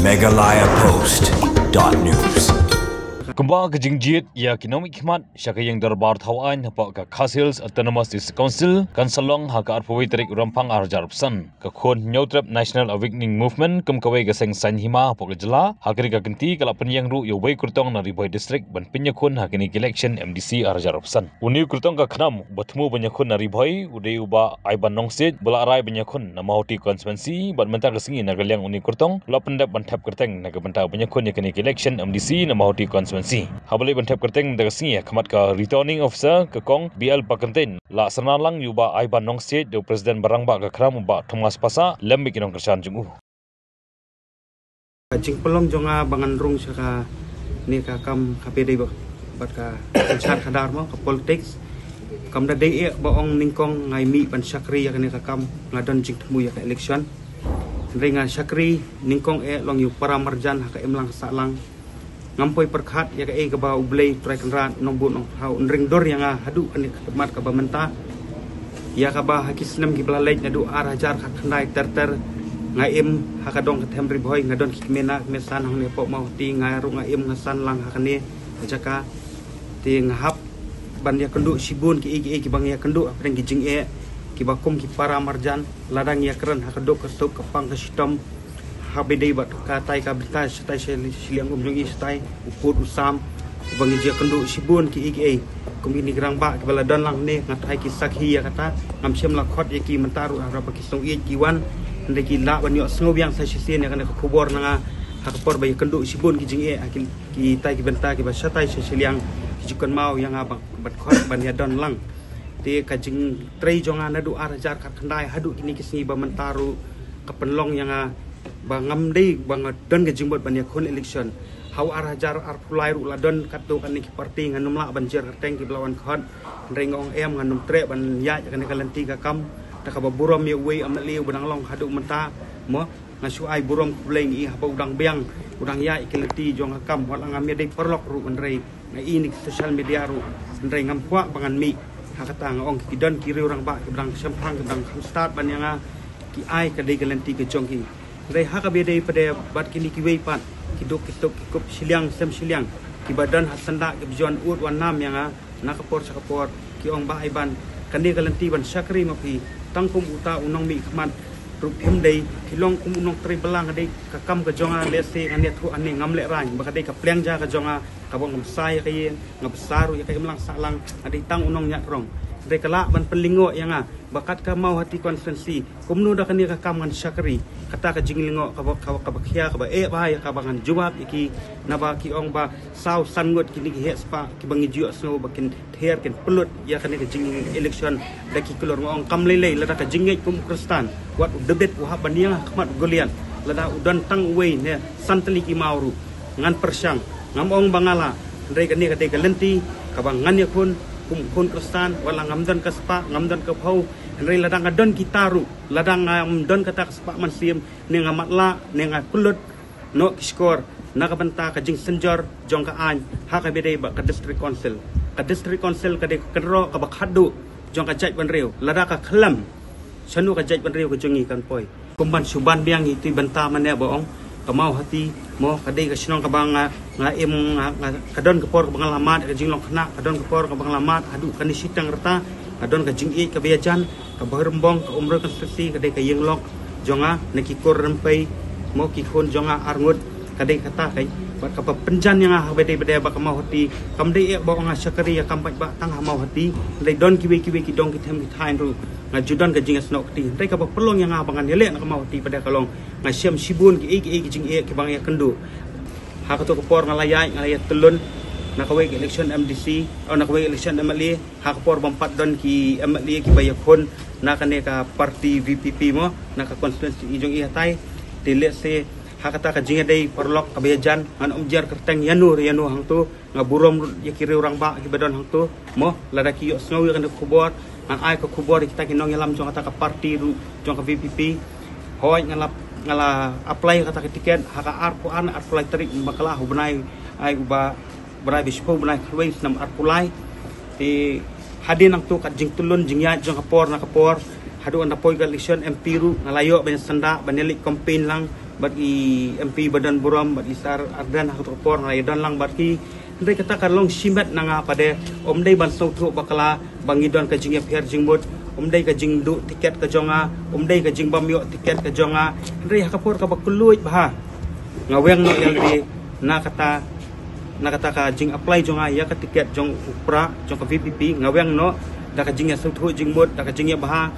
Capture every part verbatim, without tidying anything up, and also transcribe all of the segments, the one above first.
Meghalaya Post dot news. Kumba ka jingjied ïa ki nongmihkhmat sha ka ïing dorbar thaw aiñ hapoh ka Khasi Hills Autonomous District Council kan sa long ha ka arphew wei tarik u Rymphang ar hajar arphew san. Ka khun Hynñiewtrep National Awakening Movement kum kawei ka seng saiñ hima hapoh ka jylla ha kane ka kynti ka la pynïeng ruh ïa uwei u kyrtong na Ri Bhoi District ban pynïakhun ha kane ka election M D C ar hajar arphew san. Une u kyrtong ka khnam uba thmu ban ïakhun na Ri Bhoi u dei u Bah Aiban Nongsiej ba la rai ban ïakhun na Mawhati Constituency bad mynta ka sngi na ka liang une u kyrtong la pyndep ban thep kyrteng na ka bynta ban ïakhun ïa kane ka election M D C na Mawhati Constituency. Haba leit ban thep kyrteng mynta ka sngi ha khmat ka Returning Officer ka Kong B L Pakyntein la synran lang ïa u Bah Aiban Nongsiej da u President ba rangbah ka Khram u Bah Thomas Passah lem bad ki nongkyrshan jong u. Ka jingpynlong jong nga ba ngan rung sha kane ka kam ka pyrthei bad, bad ka synshar khadar mo ka politics. Kam da dei eh ba ong nyngkong nga ïa mih ban shakri ïa kane ka kam, nga don jingthmu ïa ka election. Hynrei nga shakri nyngkong eh long ïa u para marjan ha ka imlang sahlang. Ngam poi pyrkhat ïa kaei kaba U Blei Trai Kynrad Nongbuh Nongthaw un ring dur ïa nga haduh kane ka khmat kaba mynta. Ïa kaba ha ki snem kiba la leit naduh ar hajar khatkhyndai ter ter nga im ha ka dong ka them Ri Bhoi, nga don ki kmie na kmie san hangne hapoh Mawhati, nga ruh nga im nga san lang ha kane ka jaka. Te nga hap ban ïakynduh shibun kiei kiei kiba nga ïakynduh hapdeng ki jingeh kiba kum ki para marjan, lada ngi ïakren ha ka duk ka suk ka pang ka shitom. Haba dei bad katai ka bynta shatai shili-, shiliang um jong i shatai u kut u sam uba ngi ïakynduh shibun kiei kiei. Kum kine ki rangbah kiba la don lang ne nga thait ki sakhi ïa kata, ngam shym la khot ïa ki mynta ruh haba ki sngewbha ki wan. Hynrei ki lah ban ïohsngew biang sa shisien ïa kane ka khubor na nga ha ka por ba ïakynduh shibun ki jingeh ha ki kitai ki bynta kiba shatai sha shiliang ki ju kynmaw ïa nga ban, ban khot ban ïadon lang. Te ka jingtrei jong nga naduh ar hajar khatkhyndai haduh kine ki sngi ba mynta ruh ka pynlong ïa nga ba ngam dei ba nga don ka jingmut ban ïakhun election. Ha u ar hajar arphew lai ruh la don katto katne ki party, ngan ym lah ban jer kyrteng kiba la wan khot. Hynrei nga ong em, ngan ym treh ban ïaid ïa kane ka lynti ka kam da kaba burom ïa uwei u M L A uba dang long haduh mynta mo. Nga shu ai burom khublei ngi i haba u dang biang, u dang ïaid ïa ki lynti jong ka kam, wat la ngam ïadei paralok ruh, hynrei nga i na ki social media ruh. Hynrei ngam kwah ba ngan mih ha kata, nga ong ki don ki riew rangbah kiba dang shemphang, kiba dang kham stad ban ïa nga, ki ai ka dei ka lynti ka jong ki. Hynrei ha kaba ïadei pat de bad kine kiwei pat ki duk ki suk ki kup shiliang sem shiliang kiba don ha syndah kiba ju wan ud wan nam ïa nga na ka por sha ka por, ki ong Bah Aiban, kane ka lynti ban shakri ma phi, tang kum uta u nongmihkhmat ruh phim dei, phi long kum u nongtrei bylla. Nga dei ka kam ka jong nga, lehse ngan ïathuh hangne ngam lehraiñ ba ka dei ka pliang ja ka jong nga, kaba ngam sa ïa ka ïing, ngam sa ruh ïa ka imlang sahlang, nga dei tang u nongñiah krong. Hynrei ka lah ban pynlyngngoh ïa nga ba kat ka Mawhati constituency kumno da kane ka kam ngan shakri. Kata ka jinglyngngoh kaba, kaba, kaba khia, kaba eh bha ïa kaba ngan jubab ïa ki, naba ki ong ba saw san ngut kine ki heh spah kiba ngi ju ïohsngew ba kin ther kin pynlut ïa kane ka jing election da ki klur. Nga ong kam lei lei, lada ka jingngeit kum u Khristan, wat u Dabid u hap ban ïeng ha khmat u Goliath, lada u don tang uwei ne san tylli ki maw ruh ngan pyrshang. Ngam ong ba nga lah, hynrei kane ka dei ka lynti kaba ngan ïakhun kum u khun Khristan, wat la ngam don ka spah, ngam don ka phew, hynrei lada nga don kita ruh, lada ngam don kata ka spah mynsiem, ne nga matlah, ne nga pynlut noh ki shkor na ka bynta ka jingsynjor jong ka aiñ ha kaba ïadei bad ka District Council. Ka District Council ka dei ka kynroh kaba khatduh jong ka jaitbynriew. Lada ka khlem, shano ka jaitbynriew ka jong ngi kan poi? Kum ban shu ban biang ïa itu i bynta mynne ba ong ka Mawhati mo, ka dei ka shnong kaba nga, nga im, nga, nga, ka don ka por kaba nga la mad ïa ka jinglong khynnah, ka don ka por kaba nga la mad haduh kane shiteng rta, ka don ka jingïeit kaba ïajan, ka Bhoirymbong, ka Umroi constituency, ka dei ka ïing lok jong nga, na ki kur rympei mo, ki khun jong nga ar ngut, ka dei kata keiñ. Bad kaba pynjan ïa nga ha kaba dei ba dei ba ka Mawhati, kam dei eh ba ong nga shakri ïa kam paidbah tang ha Mawhati, hynrei don kiwei kiwei ki dong ki them ki thaiñ ruh nga ju don ka jingïasnoh kti. Hynrei kaba pynlong ïa nga ba ngan ïaleh na ka Mawhati pat de ka long nga shem shibun kiei kiei ki jingeh kiba nga ïakynduh. Ha kato ka por nga la ïaid, nga la ïatyllun na kawei ka election M D C, oh, na kawei ka election M L A, ha ka por bym pat don ki M L A kiba ïakhun na kane ka party V P P mo, na ka constituency jong i hatai. Te lehse ha kata ka jingïadei paralok kaba ïajan, ngan ym jer kyrteng ïano re ïano hangto, nga burom ruh ïa ki riew rangbah kiba don hangto mo, lada ki ïohsngew ïa kane ka khubor, ngan ai ka khubor ïa kita ki nongïalam jong kata ka party ruh, jong ka V P P. Hooid, nga la, nga la apply ïa kata ka tiket ha ka arphew ar, arphew lai tarik bakla u bnai, ai, uba bnai ba shiphew, bnai khatwei, snem arphew lai. Te hadien nangto ka jingtyllun jingïaid jong ka por na ka por, haduh ban da poi ka election M P ruh nga la ïoh ban ïasyndah ban ïaleit campaign lang bad i M P ba don burom, bad i Sir Ardent ha kato ka por nga la ïa don lang bad ki. Hynrei kata ka long shimet na nga pat de, ym dei ban sngewthuh bakla ba ngi don ka jingïapher jingmut, ym dei ka jingduh tiket ka jong nga, ym dei ka jingbym ïoh tiket ka jong nga. Hynrei ha ka por kaba kylluid bha, nga weng noh ïa lade na kata, na kata ka jing-apply jong nga ïa ka tiket jong u Prah, jong ka V P P, nga weng noh da ka jingïasngewthuh jingmut, da ka jingïabha.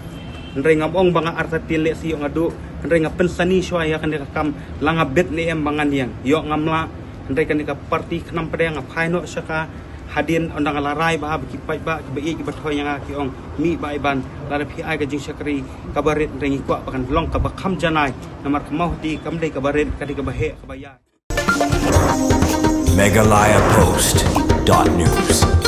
Hynrei ngam ong ba nga artatien lehse ïoh nga duh, hynrei nga pynsani shuwa ïa kane ka kam, la nga bit ne em ba ngan ïeng, ïoh ngam lah. Hynrei kane ka party khnam pdeng nga phai noh sha ka, hadien ynda nga la rai bha ba ki paidbah kiba ïeit kiba thoh ïa nga ki ong mih Bah Iban, lada phi ai ka jingshakri kaba rit, hynrei ngi kwah ba kan long kaba kham janai, namar ka Mawhati kam dei kaba rit, ka dei kaba heh kaba ïaid. Meghalaya Post dot news.